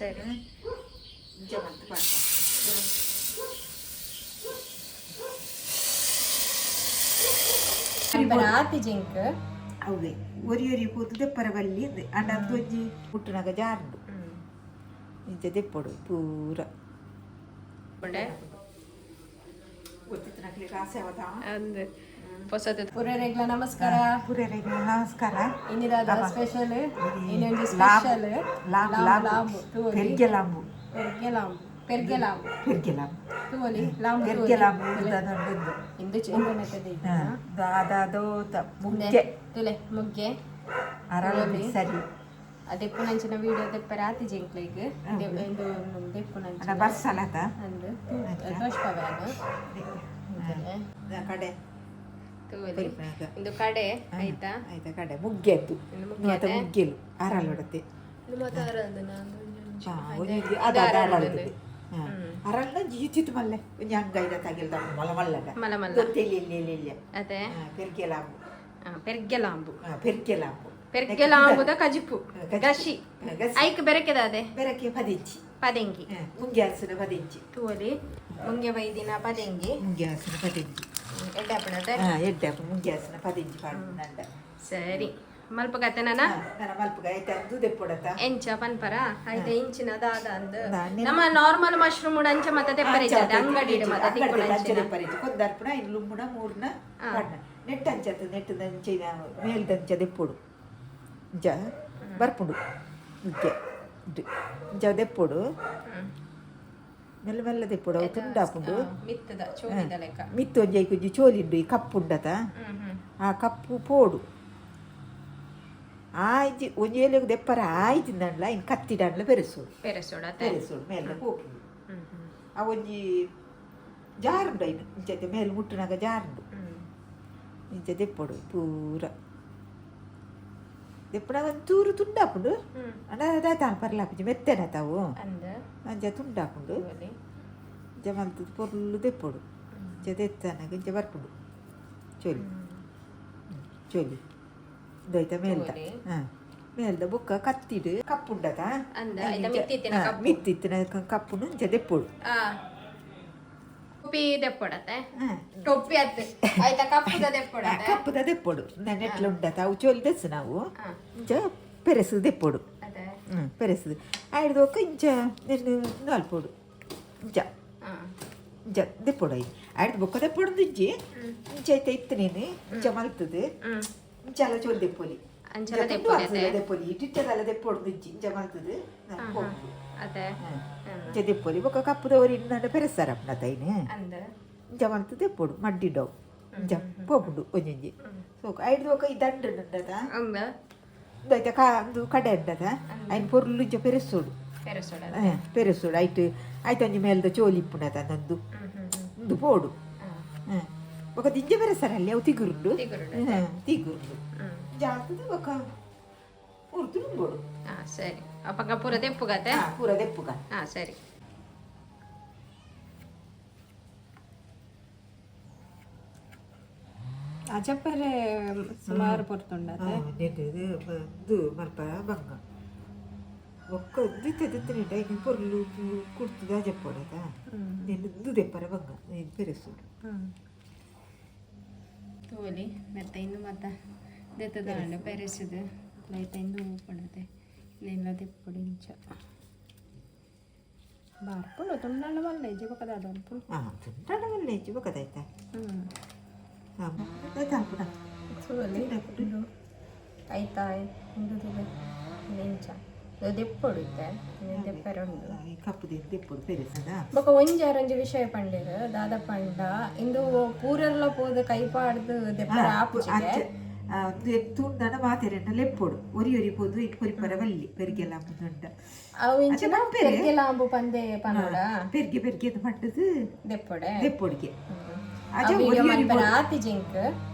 ಸರಿ. ಇಂಚ ಮಲ್ತ್ ಪಾಡ್ಪ. ಆತಿಜಿಂಕ್. ಅವ್ವೆ ಒರಿ ಒರಿ ಪೂತು ದೆಪ್ಪರ ಬಲ್ಲಿ ಅಂದ್ ಅಂಡ ಅಂದ್ ಒಂಜಿ ಮುಟ್ಟುನಗ ಜಾರುಂಡು. ಇಂಚ ದೆಪ್ಪೊಡು ಪೂರ. ಗೊತ್ತಿತ್ತಿನಕ್ಲೆಗ್ ಆಸೆ ಅವತಾ. ಅಂದ್ ಪೊಸತ್. ಪೂರೆರೆಗ್ಲ ನಮಸ್ಕಾರ. ಪೂರೆರೆಗ್ ನಮಸ್ಕಾರ. ಇನ್ನಿದಾದ ಸ್ಪೆಷಲ್? ಇನ್ನೊಂದು ಸ್ಪೆಷಲ್. ಲಾಂಬು, ಲಾಂಬು. ಪೆರ್ಗೆ ಲಾಂಬು. ಪೆರ್ಗೆ ಲಾಂಬು, ಪೆರ್ಗೆ ಲಾಂಬು. ಪೆರ್ಗೆ ಲಾಂಬು. ತೂವಲಿ ಲಾಂಬು. ಪೆರ್ಗೆ ಲಾಂಬು ಉಂದು. ಇಂದು ಇಂದು ಮೆತ್ತದ. ದಾದಾದೋತ ಮುಗ್ಗೆ. ತುಲೆ, ಮುಗ್ಗೆ. ಅರಳು ಸರಿ. ದೆಪ್ಪುನಂಚಿನ ವಿಡಿಯೋ ದೆಪ್ಪರೆ ಆತಿ ಜಿಂಕ್ಲೆಗ್ ಇಂದು ದೆಪ್ಪುನಂಚಿನ. ಬರ್ಸಲತ. ಅಂದ್, ತೋಷ್ಪವ್ಯಾನ. ಕಡೆ. ತೂವಲಿ, ಇಂದು ಕಡೆ ಆಯ್ತಾ? ಆಯ್ತಾ, ಕಡೆ ಮುಗ್ಗೆದ್ದು. ಇಂದು ಮುಗ್ಗೆ. ಮುಗ್ಗೆಲು ಅರಳುಡತೆ. ಇಂದು ಮಾತ ಅರಲ್ದು ನಾನು. ಅದ ಅರಳುತ್ತದೆ. ಅರಳ್ನ ಜೀಚಿತ್ತು ಮಲ್ಲೆ ಒಂಜಿ ಅಂಗೈದ ತಗಿಲ್ದ ಮಲ್ಲ ಮಲ್ಲದ. ಮಲ್ಲ ಮಲ್ಲ. ಗೊತ್ತಿಲ್ಲ ಇಲ್ಲ ಇಲ್ಲ ಇಲ್ಲ. ಅದೇ. ಪೆರ್ಗೆ ಲಾಂಬು. ಪೆರ್ಗೆ ಲಾಂಬು. ಪೆರ್ಗೆ ಲಾಂಬು. ಪೆರ್ಗೆ ಲಾಂಬುದ ಕಜಿಪು, ಗಶಿ. ಐಕ್ ಬೆರಕೆದ ಅದೇ. ಬೆರಕೆ ಪದಿಂಚಿ. ಪದೆಂಗಿ. ಮುಂಗೆ ಹಸಿನ ಪದಿಂಚಿ. ತೂವಲಿ, ಮುಂಗೆ ಬೈದಿನ ಪದೆಂಗಿ. ಮುಂಗೆ ಹಸಿನ ಪದಿಂಚಿ. ಎಡ್ಡೆ ಆಪುಣತೆ. ಎಡ್ಡೆ ಆಪುಂಡು. ಮುಂಗೆ ಹಸಿನ ಪದಿಂಚಿ ಪಾಡ್ಪುನಂಡ. ಸರಿ, ಮಲ್ಪಗತ್ತೆ ನಾನ. ನನ್ನ ಮಲ್ಪುಗ ಆಯ್ತಾ? ದೂದೆಪ್ಪೊಡತ. ಎಂಚ ಪನ್ಪರ ಆಯ್ತಾ? ಇಂಚಿನ ದಾದ ಅಂದ್ ನಮ್ಮ ನಾರ್ಮಲ್ ಮಶ್ರೂಮ್ ಅಂಚ ಮತ್ತೆ ತೆಪ್ಪರೆ ಅಂಗಡಿ ಮತ್ತೆ ತಿಕ್ಕುನ ಅಂಚಿನ. ಕೊಂದರ್ಪುಣ ಇನ್ ಲುಂಬುಣ ಮೂರ್ನ ಪಾಡ್ನ ನೆಟ್ ಅಂಚತ್ ನೆಟ್ ದಂಚಿನ ಮೇಲ್ದಂಚ ದೆಪ್ಪೊಡು. ಇಂಚ ಬರ್ಪುಂಡು ಮುಗ್ಗೆ ಇಂಚ ದೆಪ್ಪೊಡು, ಮೆಲ್ಲ ಮೆಲ್ಲ ದೆಪ್ಪೊಡು, ಅವು ತುಂಡಾಪುಂಡು. ಮಿತ್ತದ ಚೋಲಿದ ಲೆಕ್ಕ. ಮಿತ್ತು ಒಂಜಿ ಐಕೊಂಜಿ ಚೋಲಿಂಡು, ಈ ಕಪ್ಪುಂಡತ. ಆ ಕಪ್ಪು ಪೋಡು ಆಯ್ಜಿ ಒಂಜಿ ಏಲೆಗ್ ದೆಪ್ಪರ ಆಯ್ತಿಂದಂಡ್ಲ ಇನ್ ಕತ್ತಿಡಂಡ್ಲ ಬೆರೆಸೋಡು. ಪೆರೆಸೋಡು ಅತ್ತೆ. ಬೆರೆಸೋಡು, ಮೇಲೆ ಪೋಪುಂಡು. ಆ ಒಂಜಿ ಜಾರುಂಡು ಐನು ಇಂಚತೆ ಮೇಲೆ ಮುಟ್ಟುನಾಗ ಜಾರುಂಡು. ಇಂಚ ದೆಪ್ಪೊಡು ಪೂರ. ದೆಪ್ಪುನಾಗ ಒಂಚೂರು ತುಂಡಾಪುಂಡು. ಅಂಡ ದಾದ ಪರ್ಲಾಪುಜಿ, ಮೆತ್ತೆನ ತಾವು. ಅಂದ್. ಅಂಚ ತುಂಡಾಪುಂಡು. ತೂವಲಿ. ಇಂಚ ಮಲ್ತುದು ಪೊರ್ಲು ದೆಪ್ಪೊಡು. ಇಂಚ ದೆತ್ತನಾಗ ಇಂಚ ಬರ್ಪುಂಡು ಚೋಲಿ ಚೋಲಿ. ಇಂದೈತ ಮೇಲ್ದ. ತೂವಲಿ. ಹಾಂ, ಮೇಲ್ದ. ಬೊಕ್ಕ ಕತ್ತಿಡ್ ಕಪ್ಪುಂಡತ. ಅಂದ್, ಐತ ಮಿತ್ತಿತ್ತಿನ ಕಪ್ಪು. ಮಿತ್ತಿತ್ತಿನ ಕಪ್ಪುನು ಇಂಚ ದೆಪ್ಪೊಡು. ಟೊಪ್ಪಿ ದೆಪ್ಪೊಡತ್ತೆ. ಟೊಪ್ಪಿ ಅತ್ತೆ, ಆಯ್ತಾ ಕಪ್ಪುದ ದೆಪ್ಪೊಡತ್ತೆ. ಕಪ್ಪುದ ದೆಪ್ಪೊಡು. ನೆಟ್ಲ ಉಂಡತ, ಅವು ಚೋಲಿ ದೆಸ್ಸು ನಾವು. ಇಂಚ ಪೆರೆಸು ದೆಪ್ಪೊಡು. ಅದೇ. ಹ್ಞೂ, ಪೆರೆಸುದು ಆಯ್ದು ಬೊಕ್ಕ ಇಂಚ ನೆನ್ನು ನಲ್ಪೊಡು ಇಂಚ. ಇಂಚ ದೆಪ್ಪೊಡು. ಐದು ಆಯ್ದು ಬೊಕ್ಕ ದೆಪ್ಪೊಡು ಇಂಚಿ ಇಂಚ ಐತೆ ಇತ್ತು ನೀನು ಇಂಚ ಮಲ್ತದು. ಇಂಚ ಎಲ್ಲ ಚೋಲಿ ದೆಪ್ಪೊಲಿ. ಅಂಚಲ ದೆಪ್ಪೊಲಿ ಅತ್ತೆ. ದೆಪ್ಪೊಲಿ, ಇಟ್ಟಿಟ್ಟದಲ್ಲ ದೆಪ್ಪೊಡು. ಇಂಚಿ ಇಂಚ ಮಲ್ತದು. ಅದೇ. ಇಂಚ ದೆಪ್ಪೊಲಿ. ಬೊಕ್ಕ ಕಪ್ಪುದ ಒರಿ ಇನ್ನಂಡ ಪೆರೆಸ್ತಾರಪ್ಪನ ತೈನೆ. ಇಂಚ ಮಲ್ತು ದೆಪ್ಪೊಡು, ಮಡ್ಡಿಡವು ಇಂಚ ಪೋಪುಂಡು ಒಂಜೊಂಜಿ ಸೋಕು. ಐಡ್ದು ಬೊಕ್ಕ ಈ ದಂಡು ಉಂಡದ. ಇಂದು ಐತ ಕಾ ಅಂದು ಕಡೆ ಉಂಡದ, ಐನ್ ಪೊರ್ಲು ಇಂಚ ಪೆರೆಸೋಡು. ಪೆರೆಸೋಡು. ಪೆರೆಸೋಡು. ಐಟ್ ಐತ ಒಂಜಿ ಮೇಲ್ದ ಚೋಲಿ ಇಪ್ಪುನದ ನಂದು ಇಂದು ಪೋಡು. ಬೊಕ್ಕ ದಿಂಜ ಪೆರೆಸರಲ್ಲಿ ಅವು ತಿಗುರುಂಡು. ತಿಗುರುಂಡು. ಜಾಗ್ತದೆ. ಬೊಕ್ಕ ಪೂರ್ತಿ ನುಂಗೋಡು. ಸರಿ, ಅಪಗ ಪೂರ ದೆಪ್ಪುಗತೆ. ಪೂರ ದೆಪ್ಪುಗ. ಹಾ, ಸರಿ. ಅಜಪ್ಪರೆ ಸುಮಾರು ಪೊರ್ತುಂಡತೆ. ಇದು ಮಲ್ಪ ಬಂಗ ಬೊಕ್ಕ ದಿತ್ತೆ ದಿತ್ತನಿಟ ಐನ್ ಪೊರ್ಲು ಕುಡ್ತುದು ಅಜಪ್ಪೊಡತ. ನೆನ್ ಇಂದು ದೆಪ್ಪರ ಬಂಗ ಐನ್ ಪೆರೆಸೋಡು. ತೋಲಿ ಮೆತ್ತ ಇಂದು ಮತ್ತ ದೆತ್ತದಾಂಡ ಪೆರೆಸುದು ಲೈತ ಇಂದು ಊಪಡತೆ ನೆಲ್ಲ ದೆಪ್ಪೊಡು. ಇಂಚ ಬಾರ್ಪುಂಡು. ತುಂಡಾಂಡ ಮಲ್ಲ ಇಜ್ಜಿ ಬೊಕ ದಾದ ಅನ್ಪುಂಡು. ಹಾಂ, ತುಂಡಾಂಡ ಮಲ್ಲ ಇಜ್ಜಿ ಬೊಕ ದಾಯ್ತ. ಹಾಂ, ದಾಯ್ತ ಅನ್ಪುಣ. ತೋಲಿ, ಆಯ್ತಾ? ಇಂದು ತೂಲೆ, ಇಂಚ ಇದು ದೆಪ್ಪೊಡು ಇತ್ತೆ, ದೆಪ್ಪರೆ ಉಂಡು. ಈ ಕಪ್ಪು ದೆಪ್ಪೊಡು ಪೆರೆಸದ. ಬೊಕ ಒಂಜಿ ಅರಂಜಿ ವಿಷಯ ಪಂಡೆರ್, ದಾದ ಪಂಡ ಇಂದು ಪೂರೆರ್ಲ ಪೋದು ಕೈ ಪಾಡ್ದು ದೆಪ್ಪರೆ ಆಪುಜಿಗೆ. ತುಂಡನ ಮಾತೆರೆಂಡ ಲೆಪ್ಪೊಡು. ಒರಿ ಒರಿ ಪೋದು it ಪೊರಿಪರ ಬಲ್ಲಿ ಪೆರಿಗೆಲ್ಲ ಮುಂದುಂಡ. ಅವು ಇಂಚಿನ ಪೆರ್ಗೆ ಲಾಂಬು ಪಂದೆ ಪನೋಡ. ಪೆರ್ಗೆ ಪೆರ್ಗೆ ಪಂಡದು. ದೆಪ್ಪೊಡೆ. ದೆಪ್ಪೊಡಿಗೆ. ವಿಡಿಯೋ ಮನ್ಪರ ಆತಿಜಿಂಕ್.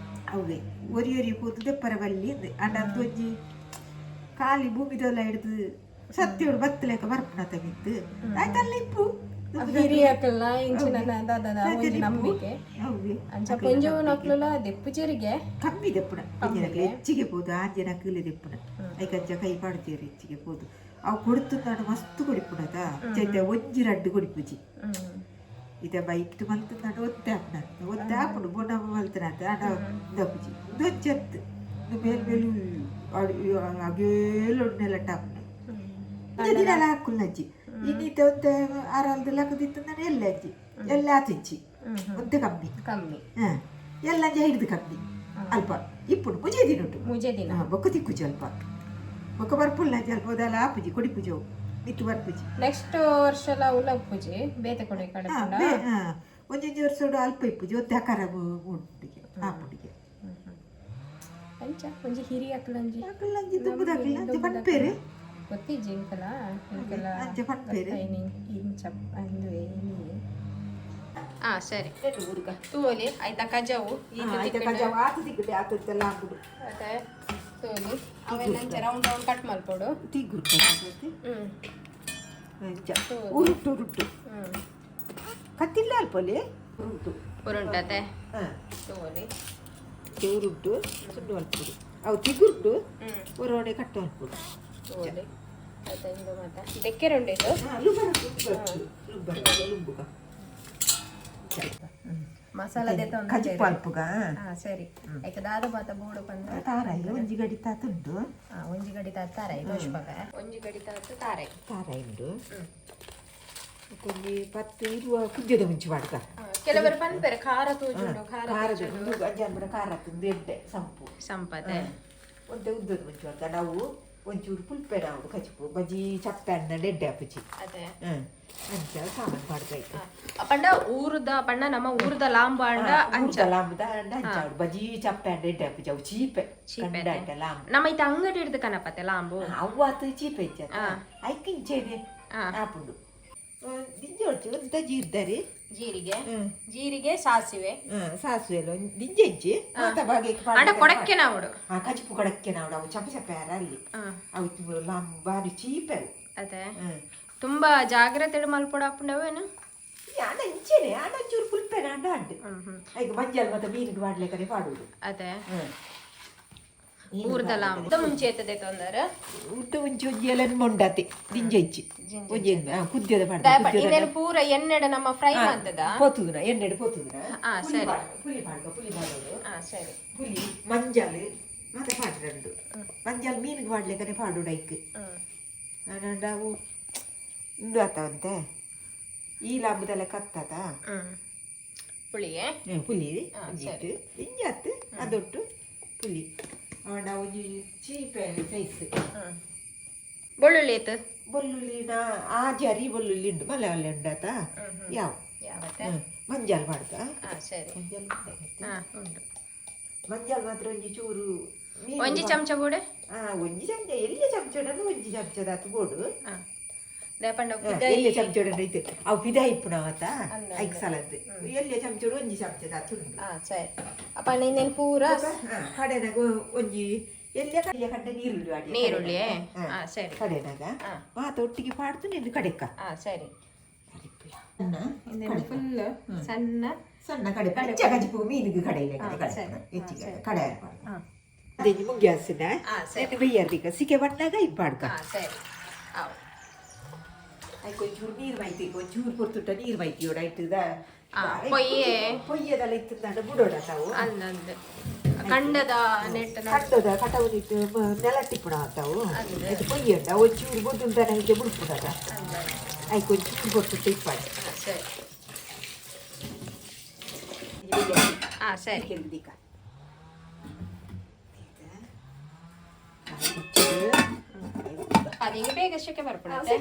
ಅವ್ವೆ ಒರಿ ಒರಿ ಪೋದು ದೆಪ್ಪರ ಬಲ್ಲಿ ಅಂಡ ಅದು ಒಂಜಿ ಖಾಲಿ ಭೂಮಿದೊಲ ಹಿಡ್ದು ಸತ್ಯೋಡು ಬತ್ತಲೆಕ ಬರ್ಪುನ ತಗಿತ್ತು ಆಯ್ತಲ್ಲ ಇಪ್ಪು. ಹಿರಿಯಕ್ಲ್ನ ಇಂಚಿನ ದಾದ ಒಂಜಿ ನಂಬಿಕೆ. ಅವ್ವೆ. ಅಂಚ ಪೊಂಜೋವುನಕ್ಲುಲ ದೆಪ್ಪುಜೆರಿಗೆ. ಕಮ್ಮಿ ದೆಪ್ಪುನ. ಹೆಚ್ಚಿಗೆ ಪೋದು ಆಂಜನ ಕೀಲೆ ದೆಪ್ಪುನ ಐಕಂಚ ಕೈ ಪಾಡ್ತೀರಿ ಹೆಚ್ಚಿಗೆ ಪೋದು. ಅವು ಕೊಡ್ತುಂದಾಂಡ ಮಸ್ತ್ ಕೊಡಿಪುಣದ ಚೈತೆ ಒಂಜಿ ರಡ್ಡು ಕೊಡಿಪುಜಿ ಇತ್ತೆ ಬೈಕ್ ಮಲ್ತುಂದಾಂಡ ಒತ್ತೆ ಆಪುನ ಒತ್ತೆ ಆಪುಂಡು ಬೊಂಡ ಮಲ್ತನಾತ ಆಂಡ ಇಂದಪುಜಿ ಇಂದೊಂಚತ್ತು ಇಂದು ಮೇಲ್ ಮೇಲ್ ಅಗೇಲ್ ನೆಲಟ್ಟ ಆಪುಂಡು ದಿನಲ ಹಾಕುಲ್ಲಜ್ಜಿ ಇನ್ನಿತ್ತೆ ಒಂತೆ ಆರಾಲ್ದ ಲಕ್ಕದಿತ್ತಂದಾನೆ ಎಲ್ಲ ಅಜ್ಜಿ ಎಲ್ಲ ಆತಿಜ್ಜಿ ಒಂತೆ ಕಮ್ಮಿ ಕಮ್ಮಿ ಹಾಂ ಎಲ್ಲ ಹಿಡಿದು ಕಮ್ಮಿ ಅಲ್ಪ ಇಪ್ಪುಂಡು ಮುಜೆ ದಿನುಟು ಮುಜೆ ದಿನ ಬೊಕ್ಕ ತಿಕ್ಕುಜಿ ಅಲ್ಪ ಬೊಕ್ಕ ಬರ್ಪುಲ್ಲ ಅಲ್ಪ ಅದೆಲ್ಲ ಆಪುಜಿ ಕೊಡಿಪುಜಿ ಅವು ಮಿತ್ತು ಬರ್ಪುಜಿ ನೆಕ್ಸ್ಟ್ ವರ್ಷ ಎಲ್ಲ ಉಲ್ಲ ಉಪ್ಪುಜಿ ಬೇತೆ ಕೊಡಿ ಕಡೆ ಹಾಂ ಒಂಜೊಂಜಿ ವರ್ಷ ಅಲ್ಪ ಇಪ್ಪುಜಿ ಒತ್ತೆ ಆಕಾರ ಉಂಟಿಗೆ ಆಪುಂಡಿಗೆ ಅಂಚ ಒಂಜಿ ಹಿರಿ ಅಕ್ಲಂಜಿ ಅಕ್ಲಂಜಿ ದುಂಬುದಾಕ್ಲ ಅಂಚ ಪನ್ಪೇರು ಗೊತ್ತಿಜ್ಜಿ ಇಂಕಲ ಇಂಕಲ ಅಂಚ ಪನ್ಪೇರು ಇಂಚ ಅಂದು ಹಾ ಸರಿ ತೂಲಿ ಆಯ್ತಾ ಕಜವು ಆಯ್ತಾ ಕಜಾವು ಆತು ತಿಕ್ಕುಡೆ ಆತಂತೆಲ್ಲ ಆಪುಡು ಅದೇ ತೂಲಿ ಅವೆಲ್ಲ ಅಂಚ ರೌಂಡ್ ರೌಂಡ್ ಕಟ್ ಮಲ್ಪೊಡು ತಿಗ್ಗುರು ಹ್ಮ್ ಅಂಚ ಉರುಟು ಉರುಟು ಹ್ಮ್ ಕತ್ತಿಲ್ಲ ಅಲ್ಪೊಲಿ ಉರುಟು ಉರುಂಟತೆ ಹಾಂ ತೂಲಿ ಉರುಟು ಸುಂಡು ಅಲ್ಪುಡು ಅವು ತಿಗುರುಡು ಹ್ಮ್ ಒರವಡೆ ಕಟ್ಟು ಅಲ್ಪುಡು ತೂಲಿ ಆಯ್ತಾ ಇಂದು ಮಾತ ದೆಕ್ಕೆರುಂಡು ಇದು ಲುಬ್ಬರ ಮಸಾಲ ಕಜಿಪು ಅಲ್ಪುಗ ಹಾ ಸರಿ ಆಯ್ತು ದಾದ ಮಾತ ಬೋಡು ಪಂಡ ತಾರಾಯಿ ಒಂಜಿ ಗಡಿ ತಾತುಂಡು ಹಾ ಒಂಜಿ ಗಡಿ ತಾತ ತಾರಾಯಿ ದೋಷ್ಪಗ ಒಂಜಿ ಗಡಿ ತಾತ ತಾರಾಯಿ ತಾರಾಯಿ ಉಂಡು ಒಂಜಿ ಪತ್ತು ಇರುವ ಕುಜ್ಜದ ಮುಂಚೆ ಮಾಡ್ಕ ಕೆಲವರು ಪನ್ಪೆರೆ ಖಾರ ತೋಜುಂಡು ಖಾರ ಖಾರದ ಒಂದು ಅಂಜಾನ್ ಖಾರ ತಿಂದು ಎಡ್ಡೆ ಸಂಪು ಸಂಪದೆ ಒಂತೆ ಉದ್ದದ ಮುಂಚೆ ಮಾಡ್ಕ ನಾವು ಒಂಚೂರು ಪುಲ್ಪೆ ನಾವು ಕಜಿಪು ಬಜಿ ಚಪ್ಪೆ ಅನ್ನ ಎಡ್ಡೆ ಅಪ್ಪುಜಿ ಅದೇ ಹ್ಮ್ ಅಂಚ ಸಾಮಾನು ಮಾಡ್ತಾಯ್ತು ಪಂಡ ಊರುದ ಪಂಡ ನಮ್ಮ ಊರುದ ಲಾಂಬಾಂಡ ಅಂಚ ಲಾಂಬುದ ಅಂಚಾಡು ಬಜಿ ಚಪ್ಪೆ ಅಂಡ ಎಡ್ಡೆ ಅಪ್ಪುಜಿ ಅವು ಚೀಪೆ ಕಂಡ ಅಡ್ಡ ಲಾಂಬು ನಮ್ಮ ಇತ್ತ ಅಂಗಡಿ ಹಿಡ್ದು ಕನಪತೆ ಲಾಂಬು ಅವು ಆತು ಚೀಪೆ ಇಚ್ಚ ಐಕ್ ಇಂಚೆನೆ ಆಪುಂಡು ದಿಂಜೆ ಒಡ್ಚು ಒಂತ ಜೀರ್ದಾರಿ ಜೀರಿಗೆ ಜೀರಿಗೆ ಸಾಸಿವೆ ಸಾಸಿವೆ ಎಲ್ಲ ದಿಂಜೆ ಇಜ್ಜಿ ಮಾತ ಬಾಗೆ ಅಂಡ ಕೊಡಕ್ಕೆ ನಾವುಡು ಆ ಕಜಿಪು ಕೊಡಕ್ಕೆ ನಾವು ಅವು ಚಪ್ಪೆ ಚಪ್ಪೆ ಯಾರ ಅಲ್ಲಿ ಅವು ಲಾಂಬು ಬಾರಿ ಚೀಪೆ ಅವು ಅದೇ ಹ್ಮ್ ತುಂಬಾ ಜಾಗ್ರತೆ ಮಲ್ಪೊಡು ಅಪ್ಪುಂಡವೇನು ಆಂಡ ಇಂಚೆನೆ ಆಂಡ ಒಂಚೂರು ಪುಲ್ಪೆನ ಅಂಡ ಅಂಡು ಐಕ್ ಮಂಜಲ್ ಮತ್ತೆ ಮೀನಿಗೆ ಮಾಡ್ಲಿಕ್ಕನೆ ಮಾಡುದು ಅದೇ ಹ್ಮ್ ಊರ್ದ ಲಾಂಬು ಮುಂಚೆ ಎತ್ತದೆ ತೊಂದರೆ ಉದ್ದ ಒಂಜಿ ಒಂಜಿ ಎಲೆನ್ ಮೊಂಡಾತಿ ದಿಂಜೆ ಇಜ್ಜಿ ಒಂಜಿ ಕುದ್ಯದ ಮಾಡ್ದ ಇದೆಲ್ಲ ಪೂರ ಎಣ್ಣೆಡ ನಮ್ಮ ಫ್ರೈ ಮಾಡ್ತದ ಪೋತುದುನ ಎಣ್ಣೆಡ್ ಪೋತುದುನ ಹಾ ಸರಿ ಪುಲಿ ಪಾಡ್ಕ ಪುಲಿ ಮಾಡೋದು ಹಾ ಸರಿ ಪುಲಿ ಮಂಜಲ್ ಮತ್ತೆ ಪಾಡ್ರಂಡು ಮಂಜಲ್ ಮೀನಿಗೆ ಮಾಡ್ಲಿಕ್ಕನೆ ಪಾಡುಡು ಐಕ್ ಆಂಡ ಅವು ಇಂದು ಆತವಂತೆ ಈ ಲಾಂಬುದೆಲ್ಲ ಕತ್ತತ ಹ್ಮ್ ಪುಳಿಯೇ ಪುಲಿ ಒಂಜಿಟ್ಟು ಇಂಜಾತ್ ಅದೊಟ್ಟು ಪುಲಿ ಆಂಡ ಒಂಜಿ ಚೀಪೆ ಸೈಸ್ ಬೆಳ್ಳುಳ್ಳಿ ಆಯ್ತು ಬೊಲ್ಲುಳ್ಳಿನ ಆ ಜರಿ ಬೊಲ್ಲುಳ್ಳಿ ಉಂಡು ಮಲೆ ಅಲ್ಲ ಉಂಡಾತ ಯಾವ ಯಾವತ್ತೆ ಮಂಜಾಲ್ ಮಾಡ್ದ ಹಾ ಸರಿ ಮಂಜಾಲ್ ಹಾ ಉಂಟು ಮಂಜಾಲ್ ಮಾತ್ರ ಒಂಜಿ ಚೂರು ಮೀನು ಒಂಜಿ ಚಮಚ ಬೋಡೆ ಆ ಒಂಜಿ ಚಮಚ ಎಲ್ಲಿ ಚಮಚಡನು ಒಂಜಿ ಚಮಚದ ಬೋಡು ಹಾ ದೇಪಂಡ ಎಲ್ಲಿ ಚಮಚಡ ಐತೆ ಅವು ಪಿದ ಇಪ್ಪುನವತ ಐಕ್ ಸಲದ್ ಎಲ್ಲಿ ಚಮಚಡು ಒಂಜಿ ಚಮಚದ ಉಂಡು ಹಾ ಸರಿ ಅಪ್ಪ ಇನ್ನೇನು ಪೂರ ಕಡೆನಾಗ ಒಂಜಿ ಎಲ್ಲಿಯ ಕಡೆಯ ಕಂಡ ನೀರುಳ್ಳಿ ಅಡಿ ನೀರುಳ್ಳಿ ಹಾ ಸರಿ ಕಡೆನಾಗ ಮಾತ ಒಟ್ಟಿಗೆ ಪಾಡ್ತು ನಿನ್ನ ಕಡೆಕ್ಕ ಹಾ ಸರಿ ಫುಲ್ ಸಣ್ಣ ಸಣ್ಣ ಕಡೆ ಪಚ್ಚ ಕಜಿಪು ಮೀನಿಗೆ ಕಡೆ ಇಲ್ಲ ಕಡೆ ಹೆಚ್ಚಿಗೆ ಕಡೆ ಅದೇ ಮುಂಗ್ಯಾಸಿನ ಹಾ ಸರಿ ಬೆಯ್ಯರ್ದಿಕ ಸಿಕೆ ಬಣ್ಣಾಗ ಇದು ಪಾಡ್ಕ ಹಾ ಸರಿ ಅವು ಐಕ್ ಒಂಚೂರು ನೀರು ಮೈತಿ ಒಂಚೂರು ಪೊರ್ತುಟ್ಟ ನೀರು ಮೈತಿ ಯೋಡ ಇಟ್ಟದ ಪೊಯ್ಯೆ. ಪೊಯ್ಯದಲ್ಲ ಇತ್ತಂದ ಬುಡೋಡ ತಾವು ಅಂದಂದು ಕಂಡದ ನೆಟ್ಟ ಕಟ್ಟದ ಕಟವನಿಟ್ಟು ನೆಲಟ್ಟಿಪ್ಪುಣ ತಾವು ಇದು ಪೊಯ್ಯ ಉಂಡ ಒಂಚೂರು ಬೊದ್ದುಂದ ನಮಗೆ ಬುಡ್ಪುಡದ ಐಕ್ ಒಂಚೂರು ಪೊರ್ತುಟ್ಟ ಇಪ್ಪಾಡಿ ಸರಿ ಹಾ ಸರಿ ದಿಕ್ಕ ಅದೀಗ ಬೇಗ ಶೆಕೆ ಬರ್ಪುಣತೆ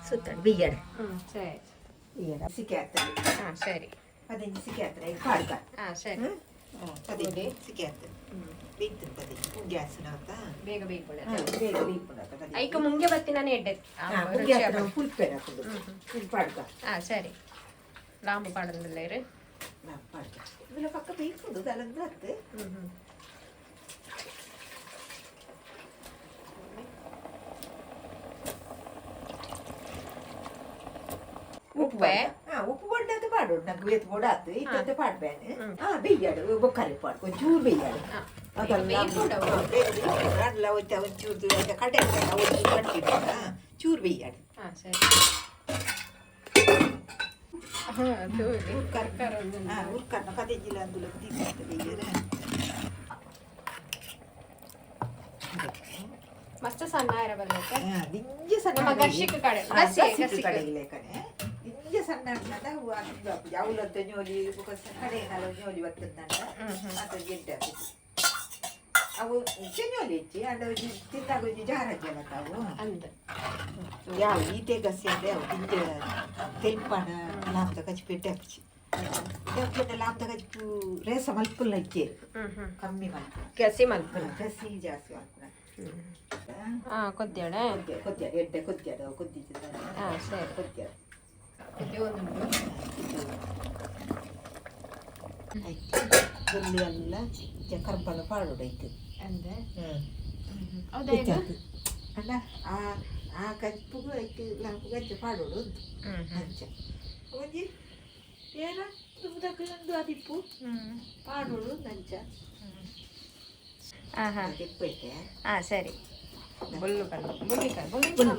ಸುತ್ತಾಡಿ ಬಿಯ್ಯಡ ಹ್ಮ್ ಸರಿ ಬಿಯ್ಯಡ ಸಿಕೆ ಆಗ್ತದೆ ಹಾ ಸರಿ ಪದಿನಂಜು ಸಿಕೆ ಆಗ್ತದೆ ಈಗ ಪಾಡ್ಕ ಹಾ ಸರಿ ಪದಿನಂಜು ಸಿಕೆ ಆಗ್ತದೆ ಬೇಯ್ತದೆ ಪದಿನಂಜು ಗ್ಯಾಸ್ ಅಂತ ಬೇಗ ಬೇಯ್ಕೊಳ್ಳೋದು ಬೇಗ ಬೇಯ್ಪುಂಡು ಐಕ ಮುಂಗೆ ಬತ್ತಿ ನಾನು ಎಡ್ಡೆ ಮುಂಗೆ ಹಾಕೋದು ಪುಲ್ಪೆನ ಹಾಕೋದು ಇದು ಪಾಡ್ಕ ಹಾ ಸರಿ ಲಾಂಬು ಪಾಡಂದಿಲ್ಲ ಇರು ಪಾಡ್ಕ ಇವೆಲ್ಲ ಪಕ್ಕ ಬೇಯ್ಪುಂಡು ಅದೆಲ್ಲ ಹತ್ತು ಉಪ್ಪೆ ಹಾ ಉಪ್ಪು ಬಣ್ಣದ ಪಾಡ್ಕ ಪಾಡೋಡು ನಂಗೆ ವೇತ್ ಬೋಡಾತು ಇತ್ತಂತೆ ಪಾಡ್ಬೇನೆ. ಬೆಯ್ಯಾಡು ಬೊಕ್ಕರೆ ಪಾಡು, ಒಂಚೂರು ಬೆಯ್ಯಾಡು ಅದೆಲ್ಲ. ಅಲ್ಲ, ಒಂಚ ಒಂಚೂರು ಕಡೆ ಒಂಚೂರು ಕಡ್ತಿದ್ದ, ಚೂರು ಬೆಯ್ಯಾಡು. ಹಾಂ, ಸರಿ. ಹಾಂ, ಅದು ಕರ್ಕರ. ಹಾಂ, ಉರ್ಕನ್ನ ಪದೆಂಜಿಲ ಅಂದುಲ ತೀರ್ಥ ಬೆಯ್ಯರೆ. ಮಸ್ತ್ ಸಣ್ಣ ಆರ ಬಲ್ಲತ್ತೆ. ದಿಂಜ ಸಣ್ಣ. ನಮ್ಮ ಗರ್ಷಿಕ್ ಕಡೆ, ಗಸಿ, ಗಸಿಕ್. ಕಡೆಗಿಲ್ಲ ಕಡೆ ದಿಂಜ ಸಣ್ಣ ಅನ್ನದ ಅವು ಅದು ಯಾవుಲಂತ ഞ്ഞೋಲಿ ಬೊಕ ಕಡೆ ನಾಲ ഞ്ഞೋಲಿ ಬತ್ತಂದಂಡ ಅದು ಗೆಡ್ಡೆ ಆಪುಜಿ. ಅವು ಚೆನ್ನೋಲಿ ಹೆಚ್ಚಿ ಅಂಡ ಒಂಜಿ ತಿನ್ನಾಗ ಒಂಜಿ ಜಾರ ಜಲತ ಅವು. ಅಂದ್. ಯಾವ ಈತೆ ಗಸಿ ಅಂದ್ರೆ ಅವು ದಿಂಜ ತೆಲ್ಪಾನ ಲಾಂಬ್ದ ಕಚ್ಪು ಎಡ್ಡೆ ಆಪುಜಿ. ಯಾವ್ದು ಲಾಂಬ್ದ ಕಚ್ಪು ರೇಸ ಮಲ್ಪುಲ್ಲ ಇಜ್ಜೆ. ಹ್ಮ್ ಹ್ಮ್ ಕಮ್ಮಿ ಮಲ್ಪುನ. ಗಸಿ ಮಲ್ಪುನ. ಗಸಿ ಜಾಸ್ತಿ ಮಲ್ಪುನ. ಹಾಂ, ಕೊದ್ಯೋಣ. ಕೊದ್ಯಾಡ ಎಡ್ಡೆ ಕೊದ್ಯಾಡ ಕೊದ್ದಿದ್ದ. ಹಾಂ, ಸರಿ. ಕೊದ್ಯಾಡ. ಕೊದ್ದಿ ಒಂದುಂಟು. ಆಯ್ತು, ಬೆಳ್ಳಿ ಎಲ್ಲ ಕರ್ಬಲ ಪಾಡೋಡಾಯ್ತು. ಅಂದೆ. ಹೌದಾ ಈಗ? ಅಲ್ಲ, ಆ ಆ ಕಜ್ಪುಗು ಐತೆ ಲಾಂಪುಗು ಅಂಚ ಪಾಡೋಡು ಉಂಟು. ಅಂಚ ಒಂಜಿ ಏನ ದುಂಬುದಕ್ಕೆ ಒಂದು ಅದಿಪ್ಪು ಪಾಡೋಡು ಒಂದು ಅಂಚ. ಹಾಂ ಹಾಂ ತೆಪ್ಪೈತೆ. ಹಾಂ, ಸರಿ. ಬೊಲ್ಲು ಕಲ್ಲು, ಬೊಲ್ಲಿ ಕಲ್ಲು, ಬೊಲ್ಲಿ.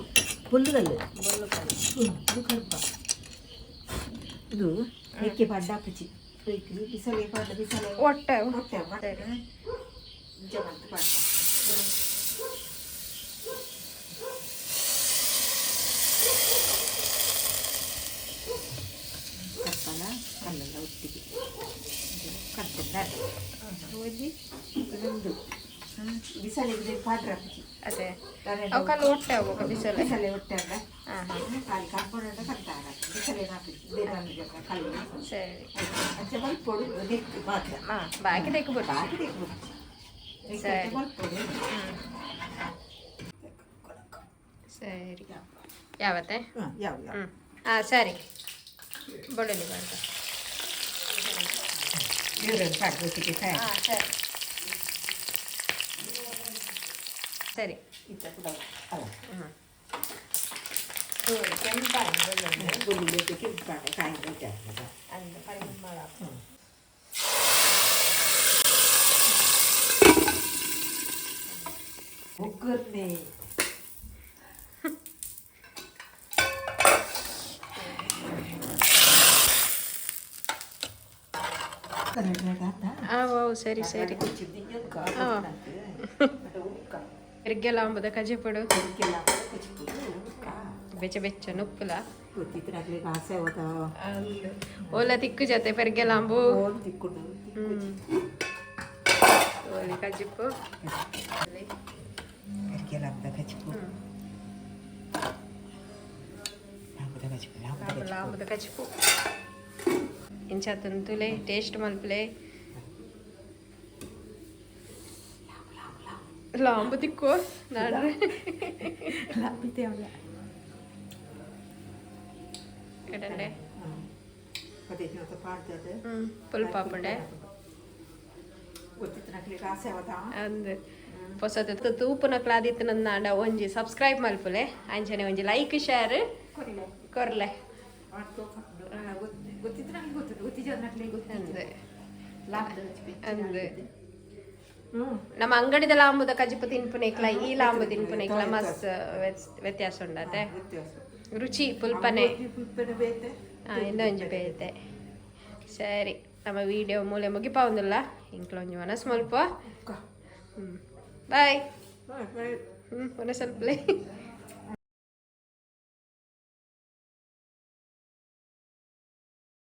ಪುಲ್ಲುಗಲ್ಲು. ಬೊಲ್ಲು ಕಲ್ಲು. ಇದು ಕರ್ಬ, ಇದು ಮೆಕ್ಕೆ ಪಾಡ್ಡ ಅಪ್ಪಚಿ ಬಿಸಲೆ ಪಾಡ್ಡ ಬಿಸಲೆ. ಒಟ್ಟೆ. ಹೊಟ್ಟೆ ಇಂಚ ಬಂತು ಪಾಡ್ಡ. ಕಪ್ಪಲ ಕಲ್ಲೆಲ್ಲ ಒಟ್ಟಿಗೆ ಕರ್ತಂಡ ಒಂಜಿ ಒಂದು ಬಿಸಲೆ ಪಾಡ್ರ ಅಪ್ಪಚಿ. ಅದೇ, ಅವು ಕಲ್ಲು ಒಟ್ಟೆ ಹೋಗ ಬಿಸಲೆ. ಬಿಸಲೆ ಹೊಟ್ಟೆ ಅಲ್ಲ. ಹಾಂ ಹಾಂ ಕಾಲಿ ಕರ್ಕೊಂಡ ಕರ್ತಾರ ಬಿಸಲೆ ನಾಪಿ ಕಲ್ಲು. ಸರಿ. ಅಂಚ ಮಲ್ಪೊಡು ನೆಕ್ ಮಾತ್ರ. ಹಾಂ, ಬಾಕಿ ತೆಕ್ಕು ಬಿಡು. ಬಾಕಿ ತೆಗ್ಬೋದು. ಸರಿ. ಮಲ್ಪೊಡು. ಸರಿ, ಯಾವತ್ತೆ? ಹಾಂ, ಯಾವ ಯಾವ. ಹ್ಞೂ, ಹಾಂ, ಸರಿ. ಬೆಳ್ಳುಳ್ಳಿ ಬಾರ್ದು. ನೀರನ್ನು ಪಾಡ್ಬೋತಿಗೆ. ಹಾಂ, ಸರಿ ಸರಿ. ಇತ್ತ ಕೂಡ ಅಲ್ಲ. ಹ್ಞೂ, ಕೆಂಪಾಗಿ ಬೆಳ್ಳುಳ್ಳಿ. ಬೆಳ್ಳುಳ್ಳಿ ಕೆಂಪಾಡ ಕಾಯಿ ಬೇಕಾಗ್ತದ. ಅಂದ ಪರಿಮಳ. ಒಗ್ಗರಣೆ. ಹಾಂ, ಓ, ಸರಿ ಸರಿ. ಎರ್ಗೆಲ್ಲ ಅಂಬುದ ಕಜಿಪುಡು. ಬೆಚ್ಚ ಬೆಚ್ಚ ನುಪ್ಪುಲ. ಆಸೆ ಅವತ್ತ. ಓಲ ತಿಕ್ಕು ಜೊತೆ ಪೆರ್ಗೆಲಾಂಬು. ತಿಕ್ಕೊಂಡು. ಓಲಿ ಕಜಿಪು. ಪೆರ್ಗೆಲಾಂಬುದ ಕಜಿಪು, ಲಾಂಬುದ ಕಜಿಪು, ಲಾಂಬುದ. ಲಾಂಬುದ ಕಜಿಪು ಇಂಚ ತುಂತುಲೆ, ಟೇಸ್ಟ್ ಮಲ್ಪಲೆ. ಲಾಂಬು ತಿಕ್ಕು ನಾಡ್ರೆ. ಲಾಂಬಿತೆ ಅವಲ್ಲ. ಎಡಂಡೆ. ಪದೇ ಪಾಡ್ದದು. ಪುಲ್ಪಾಪುಂಡೆ. ಗೊತ್ತಿತ್ತು ನಕ್ಲಿಗೆ ಆಸೆ ಅವತ್ತ. ಅಂದ್, ಪೊಸತ್ ತೂಪುನ ಕ್ಲಾದಿತ್ತು ನಂದಾಂಡ ಒಂಜಿ ಸಬ್ಸ್ಕ್ರೈಬ್ ಮಲ್ಪುಲೆ, ಅಂಚನೆ ಒಂಜಿ ಲೈಕ್ ಶೇರ್ ಕೊರ್ಲೆ. ಗೊತ್ತಿತ್ತು ನಂಗೆ, ಗೊತ್ತಿತ್ತು, ಗೊತ್ತಿದ್ದ ನಕ್ಲಿಗೆ ಗೊತ್ತಿತ್ತು. ಅಂದ್, ಅಂದ್, ನಮ್ಮ ಅಂಗಡಿದ ಲಾಂಬುದ ಕಜಿಪು ತಿನ್ಪುನೇಕ್ಲ ಈ ಲಾಂಬು ತಿನ್ಪುನೇಕ್ಲ ಮಸ್ತ್ ವ್ಯತ್ಯಾಸ ಉಂಡತೆ. ವ್ಯತ್ಯಾಸ. ರುಚಿ ಪುಲ್ಪನೆ. ಪುಲ್ಪನೆ ಬೇತೆ. ಇನ್ನೊಂಜಿ ಬೇತೆ. ಸರಿ, ನಮ್ಮ ವಿಡಿಯೋ ಮೂಲೆ ಮುಗಿಪಾವಂದಿಲ್ಲ. ಇಂಕ್ಲ ಒಂಜಿ ಮನಸ್ಸು ಮಲ್ಪ. ಬಾಯ್. ಬಾಯ್. ಹ್ಞೂ, ಒಣ ಸ್ವಲ್ಪ.